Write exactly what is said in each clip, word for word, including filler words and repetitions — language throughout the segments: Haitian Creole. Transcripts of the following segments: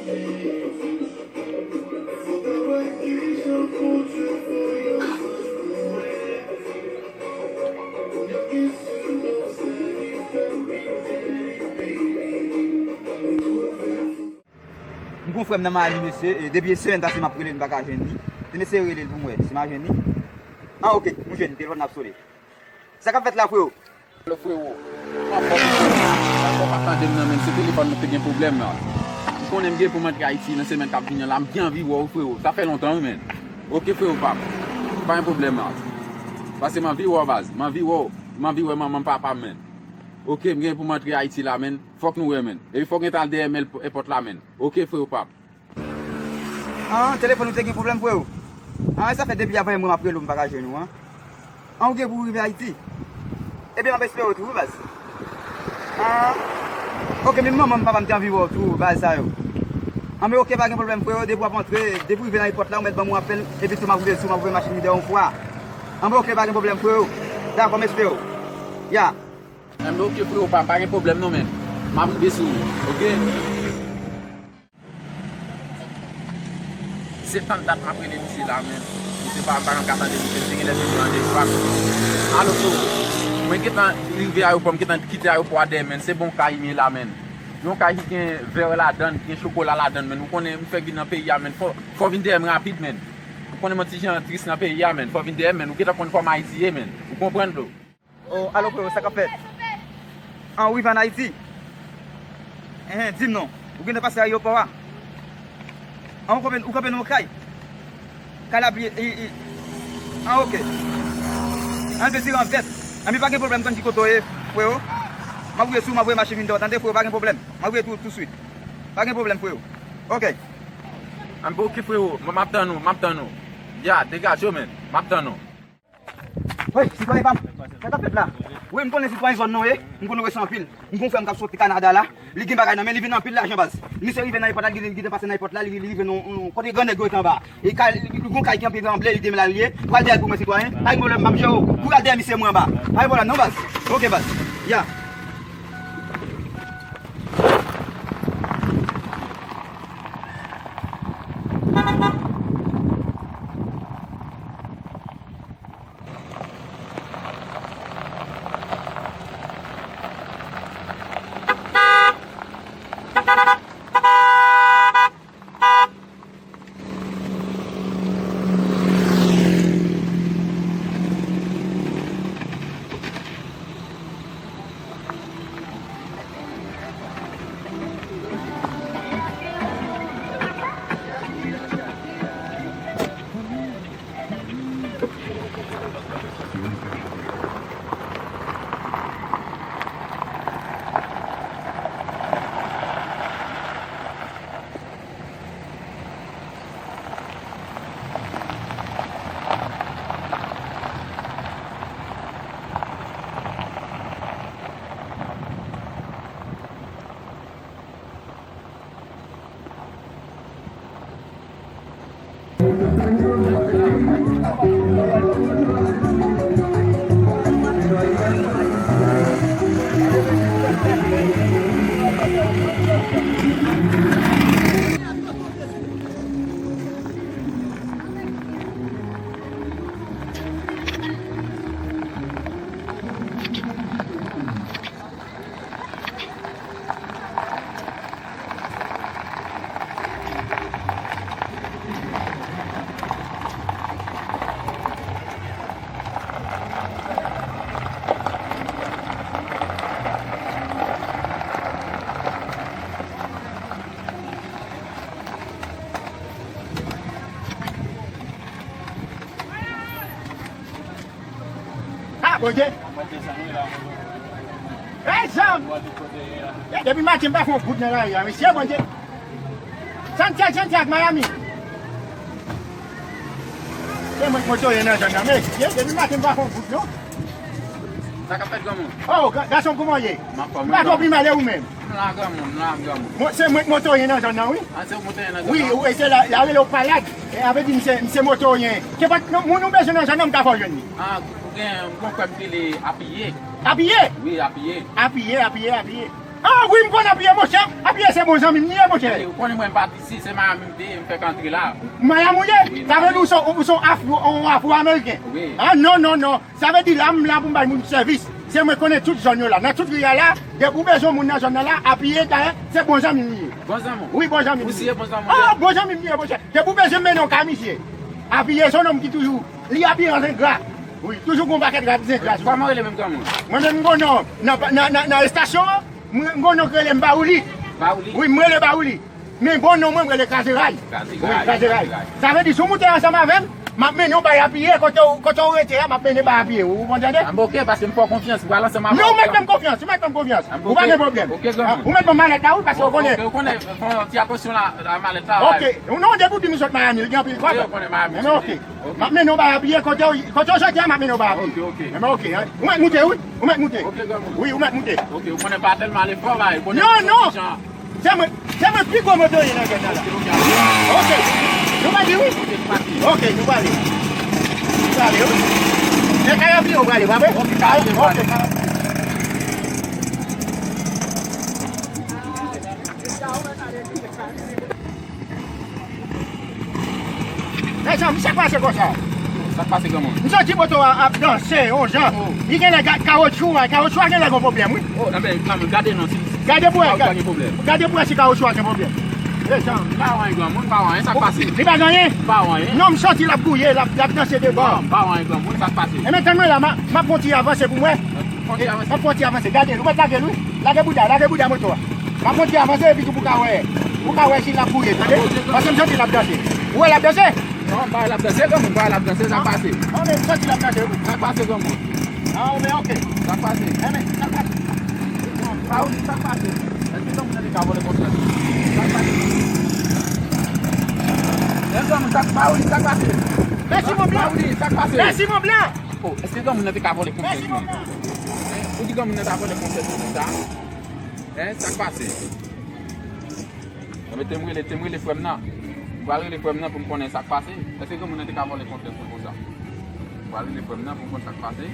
M gon frè m nan Mali, mesye, e depi semèn pase m ap rele l, m pa ka jwenn li. Te m eseye rele l pou m wè si m a jwenn li. Ah, ok, m jwenn li, telefòn nan ap sone. Sa k ap fèt la, freo? Alo, freo. Anfòm, anfòm, pa tande m nan, menm se telefòn mwen te gen pwoblèm la. M konnen m gen pou m antre Ayiti nan semèn k ap vini an la, m gen anvi wè w, freo. Sa fè lontan, wi, menn. Ok, freo, pa, pa gen pwoblèm la. Paske m anvi wè w, baz. M anvi wè w. M anvi wè manman m, papa m, menn. Ok, m gen pou m antre Ayiti la, menn. Fòk nou wè, menn. Epi fòk gen t al dèyè m èpòt la, menn. Ok, freo, pa. Ah, telefòn ou te gen pwoblèm, freo? Ah, sa fè depi avan mwen m ap rele w, m pa ka jwenn ou, an. Ah, ou gen pou w rive Ayiti? Ebyen, m ap espere w tou, wi, baz. Ah, ok, menm manman m, papa m te anvi wè w tou, baz sa yo. Anben, ok, pa gen pwoblèm, freo, depi w ap antre, depi w rive nan èpòt la, ou mèt ban m yon apèl, epi tou m ap rive sou, m ap voye machin li dèyè w yon fwa. Anben, ok, pa gen pwoblèm, freo. Dakò, m espere w. Ya. Anben, ok, freo, pa, pa gen pwoblèm non, menn. M ap rive sou ou, ok? Se tann dat m ap rele misye la, menn. Misye pa, m pa janm ka tande misye, misye genlè te pran de fwa. Alo, freo. Mwen gentan rive ayewopò, m gentan kite ayewopò a dèyè, menn. Se bon kay m ye la, menn. Yon kay ki gen vè ladan l, ki gen chokola ladan l, menn. Ou konnen m fèk vin nan peyi a, menn. Fò, fò w vin dèyè m rapid, menn. Ou konnen m yon ti jan tris nan peyi a, menn. Fò w vin dèyè m, menn. Ou gentan konn kòman Ayiti ye, menn. Ou konprann, bro? Oh, alo, freo, sa k ap fèt? An, ou rive ann Ayiti? Enhen, di m non. Ou gentan pase ayewopò a? An, ou kanpe, ou kanpe nan yon kay? Kay la ap, i, i, an, ok. An, te tire an vèt. Anben, pa gen pwoblèm, konn ki kote w ye, freo. M ap voye sou, m ap voye machin vin dèyè w, tande, freo, pa gen pwoblèm. M ap voye tou, touswit. Pa gen pwoblèm, freo. Ok. Anben, ok, freo, m, m ap tann ou, m ap tann ou. Ya, degaje w, menn. M ap tann ou. Wi, sitwayen pa m. Sa k ap fèt la? Wi, m konnen sitwayen zòn nan, wi. M konnen w resi anpil. M gon frè m k ap soti Kanada la. Li gen bagay nan men, li vin anpil lajan, baz. Misye rive nan èpòt la, li, li gentan pase nan èpòt la, li, li rive nan, nan, kote grannèg yo te anba. E kay, li, li gon kay ki anpil anble, li te la l ye. Pral dèyè l pou mwen, sitwayen. Pa gen pwoblèm, m ap jere w. Kouri al dèyè misye mwen anba. Pa gen pwoblèm non, baz. Ok, baz. Ya. Ah, Bondye! Ey, zanm! Depi maten m pa fè yon goud nan lari a, mesye, Bondye! Santiago, Santiago, Miami! Se mwen k motorye nan zòn nan, mesye, depi maten m pa fè yon goud, non! Sa k ap fèt, granmoun? Oh, ga- gason, kòman w ye? M anfòm, wi, granmoun. M pa twò pi mal, e ou menm? M la, granmoun, m la, granmoun. Mwen, se mwen k motorye nan zòn nan, wi. Ah, se ou k motorye nan zòn nan? Wi, ou, e se la, la rele w Payad. E a vle di, m se, m se motoryen. Kenpòt, non, moun ou bezwen nan zòn nan, m ka fè w jwenn li. Ah, ou gen, m gon frè m ki rele Apiye. Apiye? Wi, Apiye. Apiye, Apiye, Apiye. Ah wi, m konn apiye, monchè. Apiye se bon zanmi m li ye, monchè. Ou konnen mwen m pa t isi, se Miami m te ye, m fèk antre la. Miami ou ye? Sa vle di ou se yon afro, yon afro ameriken. Wi. Ah non, non, non. Sa vle di la, m la pou m bay moun sèvis. Se mwen konnen tout zòn yo la. Nan tout ri a la, depi ou bezwen moun nan zòn nan la, apiye dayè, se bon zanmi m li ye. Bon zanmi w? Wi, bon zanmi m li ye. Ou si e bon zanmi w? Ah, bon zanmi m li ye, monchè. Depi ou bezwen mennen yon kay misye, apiye se yon nonm ki toujou, li apiye an zengra. Wi, toujou gon pakèt rad zengra. Kòman w rele menm granmoun? Mwen menm m gon non, nan, nan, nan, nan estasyon an, m gon non ki rele m Bawouli. Bawouli? Wi, m rele Bawouli. Men bon non mwen, m rele Kraze Ray. Kraze Ray. Wi, Kraze Ray. Sa vle di, si w moute ansanm avè m, m ap mennen w bay apiye, kote w, kote w rete a, m ap mennen bay apiye. Ou konprann tande? Ah, m oke, paske m fè w konfyans, m pral ansanm avè w. Non, ou mèt fè m konfyans, ou mèt fè m konfyans. Ah, m oke. Ou pa gen pwoblèm. Oke, granmoun. Ah, ou mèt ban m malèt la, wi, paske ou konnen. Oke, ou konnen, fè yon ti atansyon la, la malèt la. Oke. Non, depi w di m sot Miami, li gen anpil kòb. Wi, ou konnen Miami. Men oke. M ap mennen w bay apiye, kote w, kote w soti a, m ap mennen w bay apiye. Oke, oke. Men oke, hein. Ou mèt moute, wi. Ou mèt moute. Oke, granmoun. Wi, ou mèt moute. Oke, ou konnen pa tèlman ale fò, bay. Non, non. Se mwen, se mwen pi gwo motorye nan zòn nan la. Oke, oke. Oke. Nou pati wi. Oke, nou pati. Oke, nou pale. Nou pale wi. E kay apiye ou prale, pa vre? Oke, kay apiye, oke. Mezanmi, sa k pase konsa? Sa k pase, granmoun? M santi moto a ap danse yon jan. Oh. Li genlè ga-, kawotchou a, kawotchou a genlè gon pwoblèm, wi. Oh, enben, granmoun, gade non, si, si kawotchou a gen pwoblèm. Gade pou wè si kawotchou a gen pwoblèm. Mezanmi. M pa wè anyen, granmoun, m pa wè anyen, sa k pase? Li pa gen anyen? M pa wè anyen. Non, m santi l ap gouye, l ap, l ap danse devan. Non, m pa wè anyen, granmoun, sa k pase? Enben, tann mwen la, m a, m ap fè yon ti avanse pou m wè. Fè yon ti avanse. M ap fè yon ti avanse. Gade l, ou mèt lage l, wi. Lage bouda, lage bouda moto a. M ap monte avanse epi tou pou ka wè, pou ka wè si l ap gouye, tande? Paske m santi l ap danse. Ou wè l ap danse? Non, m pa wè l ap danse, granmoun, m pa wè l ap danse, sa k pase? Non, men m santi l ap danse, wi. Sa k pase, granmoun? Ah, men oke. Sa k pase? Eh, men, sa k pase? Bawouli, sa k pase? Èske granmoun nan te ka vòlè konfyans? Sa k pase? Eh, granmoun, sa k, Bawouli, sa k pase? Mèsi, mon blan. Bawouli, sa k pase? Mèsi, mon blan. Oh, èske granmoun nan te ka vòlè konfyans? Mèsi, mon blan. Ou di granmoun nan ta vòlè konfyans konsa? Hein, sa k pase? Enben, te m rele, te m rele frè m nan. M pral rele frè m nan pou m konnen sa k pase. Èske granmoun nan te ka vòlè konfyans mwen konsa? M pral rele frè m nan pou m konn sa k pase.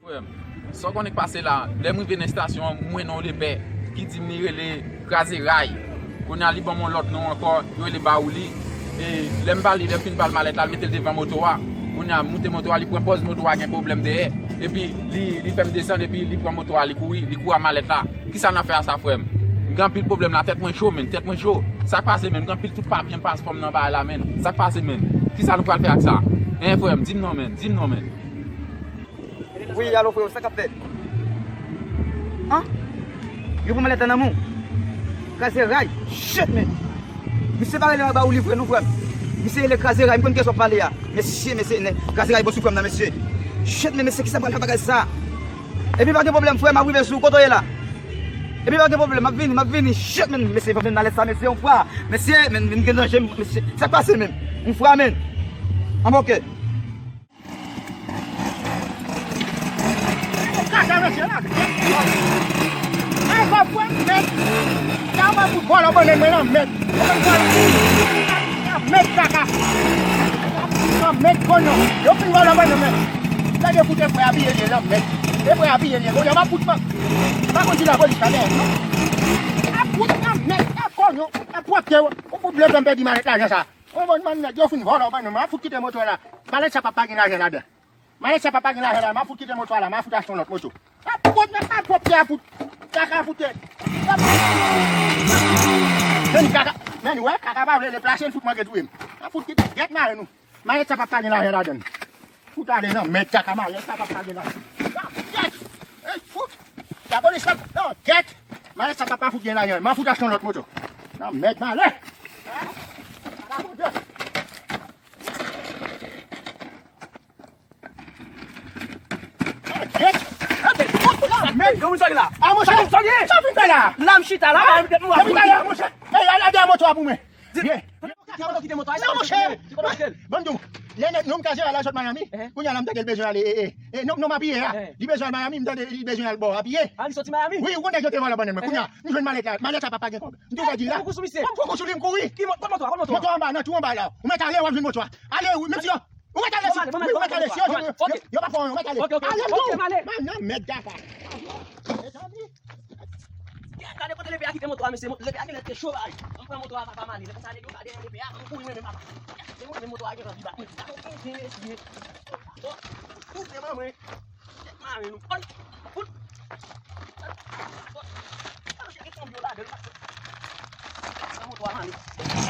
Frè m, sa w konnen k pase la, lè m rive nan estasyon an, m wè non lepè ki di m li rele Kraze Ray. Kounye a, li ban m yon lòt non ankò, yo rele Bawouli. E lè m ba li, lè m fin ba l malèt la, l mete l devan moto a. Kounye a, m moute moto a, li pran pòz moto a gen pwoblèm dèyè. Epi, li, li fè m desann, epi li pran moto a, li kouri, li kouri a malèt la. Kisa n ap fè a sa, frè m? M gen anpil pwoblèm la, tèt mwen cho, menn, tèt mwen cho. Sa k pase, menn? M gen anpil tout papye m, paspò m nan bagay la, menn. Sa k pase, menn? Kisa nou pral fè ak sa? Hein, frè m, di m non, menn, di m non, menn. Wi, alo, frè, sa k ap fèt? An? Yo pran malèt la nan men w? Kraze Ray. Shit, man. Misye pa rele anba ou li vre non, frè m. Misye rele Kraze Ray, m konn kiyès w ap pale a. Mesye, mesye, nèg Kraze Ray bon sou frè m nan, mesye. Shit, men mesye, kisa m pral fè bagay sa? Epi pa gen pwoblèm, frè m, m ap rive sou ou. Kote w ye la? Epi pa gen pwoblèm, m ap vini, m ap vini. Shit, men mesye, pa vin malèt sa, mesye, yon fwa. Mesye, men, men gen danje, mesye. Sa k pase, men? Yon fwa, men. An, oke. Kaka mesye la. Ay, va fwe mèt. Sa va fout vòlò bannann mwen nan mèt. Nan mèt kaka. Nan mèt konyon. Yo fin vòlò bannann mwen. Gade fout e frè apiye li nan mèt. E frè apiye li. Konyon va fout man. Pa konn si lapolis pa dèyè m non. A fout nan mèt. E konyon. E pwòpte. Ou fout vle fè m pèdi malèt lajan sa. Yon bann nèg yo fin vòlò bannann mwen. A fout kite moto la. Malèt sa p ap pa gen lajan ladan. Malèt sa p ap pa gen lajan la, m a fout kite moto a la, m a fout achte yon lòt moto. A fout, men pa pwòpte a fout. Kaka fout. Men kaka, men wè, kaka pa vle deplase, l fout manke touye m. A fout kite, gèt mare nou. Malèt sa p ap pa gen lajan ladan. Fout ale nan mèd kaka, malèt sa p ap pa gen lajan. Gèt! Ey, fout! Lapolis la, non, gèt! Malèt sa p ap pa fout gen lajan, m a fout achte yon lòt moto. Nan mèd, malèt! Kaka fout. Mèt! Granmoun, sa ki la? A, monchè! Sa ki? Sa fin fè la? La, m chita la, a, m te mwa. Depi talè, monchè! Ey, al dèyè moto a pou mwen. Di, kite moto, kite moto a. Non, monchè! Ban m di w, lè nèg, nonm Kraze Ray la sot Miami, kounye a la m tande l bezwen ale, e, e, e, nonm, nonm apiye a. Li bezwen al Miami, m tande li bezwen al bò apiye. A, li soti Miami? Wi, ou konnen yo te vòlò bannann mwen. Kounye a, m jwenn malèt la. Malèt la pa, pa gen kòb. M te di la. Ou kouri sou misye? M kouri sou li, m kouri. Ki mo-, kot moto a, kot moto a? Moto anba, nan twou anba la. Ou mèt ale, w ap jwenn moto a. Ale, wi, menm si yo Ou mèt ale, si, ou mèt ale, si yo jwenn yo, yo pa pran, ou mèt ale. Ale, non. Nan mèd kaka. Gade kote lepè a kite moto a, mesye. Lepè a genlè te cho, bay. Ann pran moto a, papa, m ale. Lè konsa, nèg yo pa dèyè lepè a, ann kouri, mwen menm, papa. Se mwen menm moto a gentan anvi bat mwen. Gade yon vye mesye. Bon, tout se manman. Tèt mare nou. Oy, fout. Bon, sa, se ki tonbe yo ladan, papa. Pran moto a, m ale.